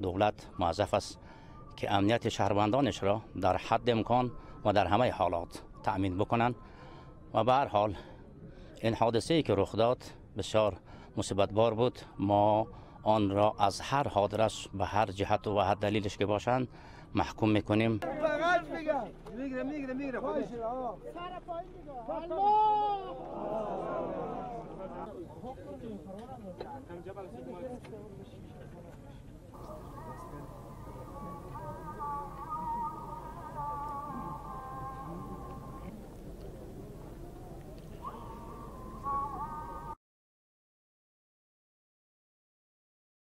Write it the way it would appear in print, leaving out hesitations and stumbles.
دولت موظف است که امنیت شهروندانش را در حد امکان و در همه حالات تأمین بکنند و به هر حال این حادثه ای که رخ داد بسیار مصیبت بار بود. ما آن را از هر حادثه به هر جهت و هر دلیلش که باشند محکوم میکنیم.